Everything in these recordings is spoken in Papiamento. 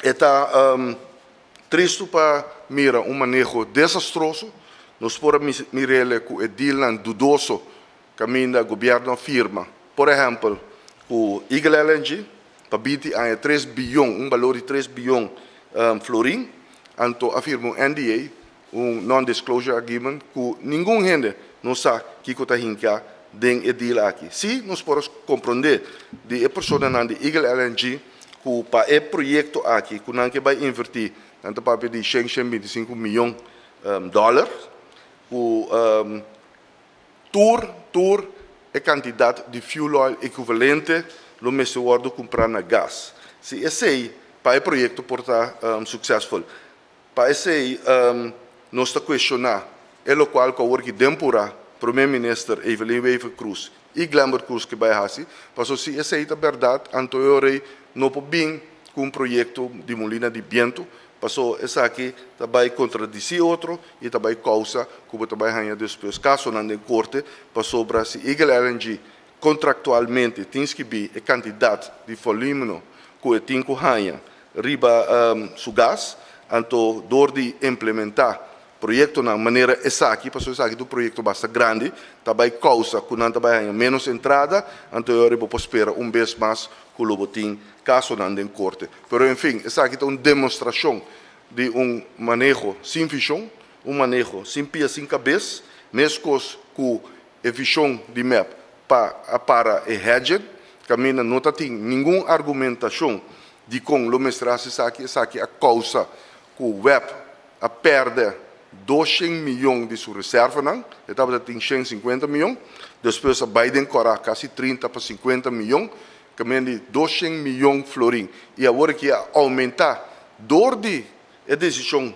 E ta tristu pa mira un maneho desastroso. Nos por a mir'é ku e dealnan dudoso kaminda gobièrnu a firma. Por ehèmpel, ku Eagle LNG pa 20 aña 3 bion, un balor di 3 bion florin, anto a firma un NDA, un non-disclosure agreement, ku ningun hende no sa kiko ta hinká den e deal aki. Sí, nos por komprondé di e personanan di Eagle LNG ku pa e proyekto aki ku nan ke bai invertí, nan ta papia di 125 mion dòler, ku tur e kantidat di fuel oil ekivalente lo mester wòrdu kumprá na gas. Si esei pa e proyekto por ta successful. Pa esei nos ta kuestioná e lokual ku awor ki den purá Prome Minister Evelyn Wever-Croes i Glenbert Croes ke bai hasi, pasobra si esei ta bèrdat anto e ora ei no por bin ku un proyekto di mulina di bientu, pasobra esaki ta bai kontradisí otro i ta bai kousa ku bo ta bai haña despues kasonan den korte, pasobra si Eagle LNG kontraktualmente tin skibí e kantidat di volúmeno ku e tin ku haña riba su gas, anto dor di implementá proyektonan manera esaki, pasobra esaki ta un proyekto basta grandi, ta bai kousa ku nan ta bai haña ménos entrada, anto e ora bo por spera un bes mas ku lo bo tin kasonan den korte. Pero en fin, esaki ta un demostrashon di un maneho sin vishon, un maneho sin pia sin kabes, meskos ku e vishon di MEP pa a para e hedging, kaminda no ta tin ningun argumentashon dikon lo mester hasi esaki, esaki a kousa ku web a pèrdè 200 mion di su reservanan, e tabata tin 150 mion, despues a bai den kòrá kasi 30 pa 50 mion, kaminda di 200 mion florin, i awor aki a oumentá dor di e desishon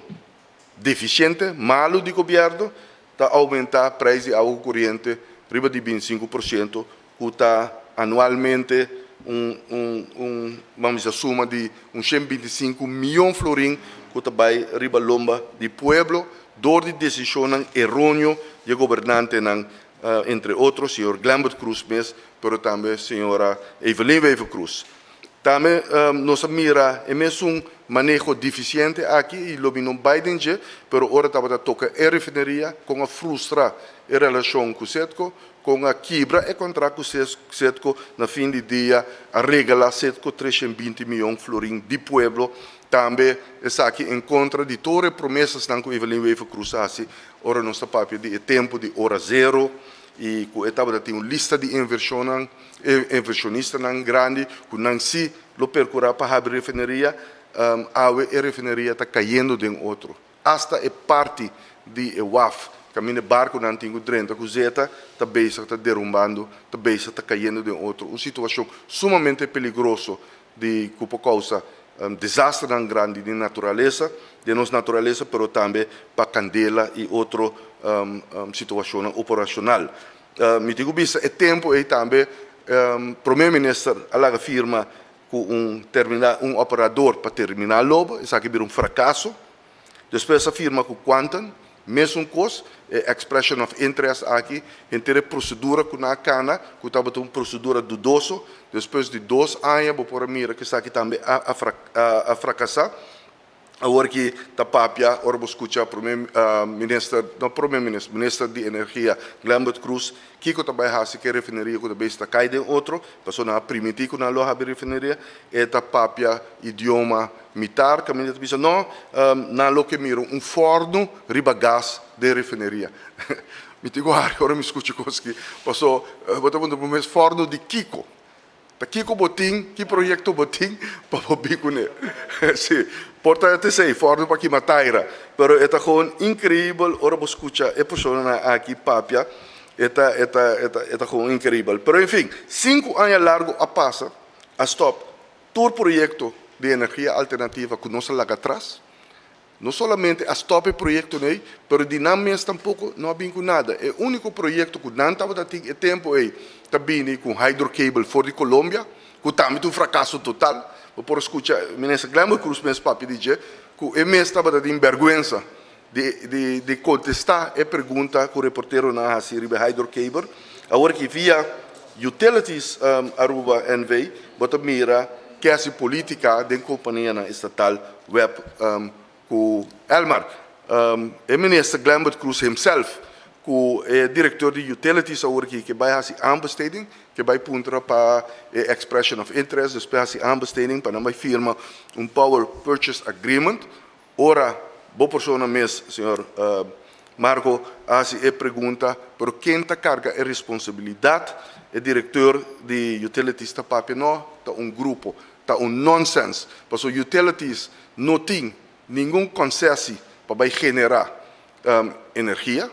defisiente, malu di gobièrnu, ta oumentá preis di awa ku koriente riba di 25%, ku ta anualmente un vamos bisa suma di un 125 mion florin ku ta bai riba lomba di pueblo dor di desishonnan eróneo di e gobernantenan, entre otro señor Glenbert Croes mes, pero tambe señora Evelyn Wever-Croes. Tambe nos a mira e mesun maneho difisiente aki i lo mi no bai den dje, pero ora tabata toka e refineria, kon a frustra e relashon ku Citgo, kon a kibra e kontrakt ku Citgo, na fin di dia a regala Citgo 320 mion florin di pueblo, tambe esaki en kontra di tur e promesasnan ku Evelyn Wever-Croes a hasi ora nos ta papia di e tempu di ora zero i ku e tabata tin un lista di invershonnan, invershonistanan grandi ku nan si lo perkurá pa habri refineria, awe e refineria ta kayendo den otro. Asta e parti di e waf kaminda e barkunan tin ku drenta ku zeta ta bezig ta derumbando, ta bezig ta kayendo den otro. Un situashon sumamente peligroso di ku por kousa desasternan grandi di naturalesa, den nos naturalesa, pero tambe pa kandela i otro situashonnan operashonal. Mi tin ku bisa e tempu ei tambe Prome Minister a laga firma ku un terminal, un operador pa terminal nobo, esaki bira un frakaso. Despues a firma ku Quantum, mesun kos, e expression of interest aki, henter e prosedura ku nan a kana, ku tabata un prosedura dudoso, despues di 2 aña bo por a mira ku esaki tambe a frakasá. Awor ki ta papia, ora bo skucha Prome Minister, no Prome Minister, Minister di Energia Glenbert Croes, kiko ta bai hasi ku e refineria ku ta bezig ta kai den otro, pasobra nan a primintí ku nan lo habri refineria, e ta papia idioma mitar, kaminda ta bisa no, nan lo ke mira un fòrnu riba gas den refineria. Mi tin ku hari ora mi skucha kos aki, pasobra bo ta puntra bo mes, fòrnu di kiko? Ta kiko bo tin, ki proyekto bo tin pa bo bin kuné? Sí, por ta esei, fòrnu pa kima taira. Pero e ta gewoon inkreibel ora bo skucha e personanan aki papia, e ta, e ta, e ta, e ta gewoon inkreibel. Pero en fin, 5 aña largu a pasa, a stòp tur proyekto di energia alternativa ku nos a laga atras. No solamente a stòp e proyekto ei, pero di nan mes tampoko no a bin ku nada. E úniko proyekto ku nan tabata tin e tempu ei ta bini ku un hydrocable for di Colombia, ku tambe ta un frakaso total. Bo por skucha Minister Glenbert Croes mes papia di dje, ku e mes tabata tin bèrgwensa di kontestá e pregunta ku reporteronan a hasi riba e hydrocable. Awor aki via Utilities Aruba NV bo ta mira. ke hasi politica den companianan estatal web cu Elmar. E minister Glenbert Croes himself cu e director di utilities awor aki ke bay hasi aanbesteding, ke bay puntra pa e expression of interest, despues hasi aanbesteding pa nan bay firma un power purchase agreement. Ora bo persona mes, señor Marco, a hasi e pregunta, pero ken ta carga e responsabilidad? E director di utilities ta papia, no, ta un grupo. Ta un nonsense, pasobra utilities no tin ningun concessie pa bay genera energia.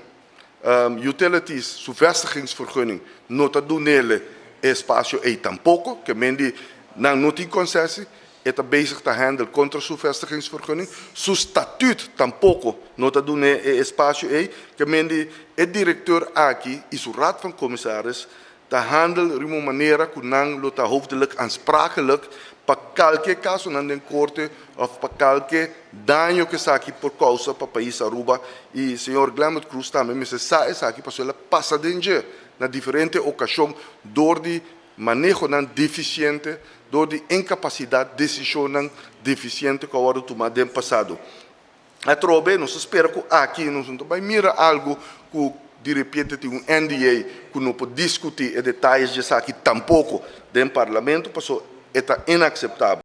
Utilities su vestigingsvergunning no ta dunele e espacio ey tampoco, ke men di nan no tin concessie, e ta bezig ta handle contra su vestigingsvergunning, su statuut tampoco no ta dune e espacio ey, ke men di e directeur aki y su raad van commissaris ta handle riba un manera cu nan lo ta hoofdelijk aansprakelijk pa calke casonan den corte of pa calke daño cu esaki por causa pa pais Aruba y señor Glenbert Croes tambe mester sa esaki pasobra el a pasa den dje na diferente ocasion door di manehonan deficiente, door di incapacidad, decisionnan deficiente cu a wordo tuma den pasado. Atrobe nos ta spera cu aki nos no ta bay mira algo cu di repente tin un NDA cu no por discuti e detayes di esaki tampoco den Parlamento, pasobra e ta inaceptabel.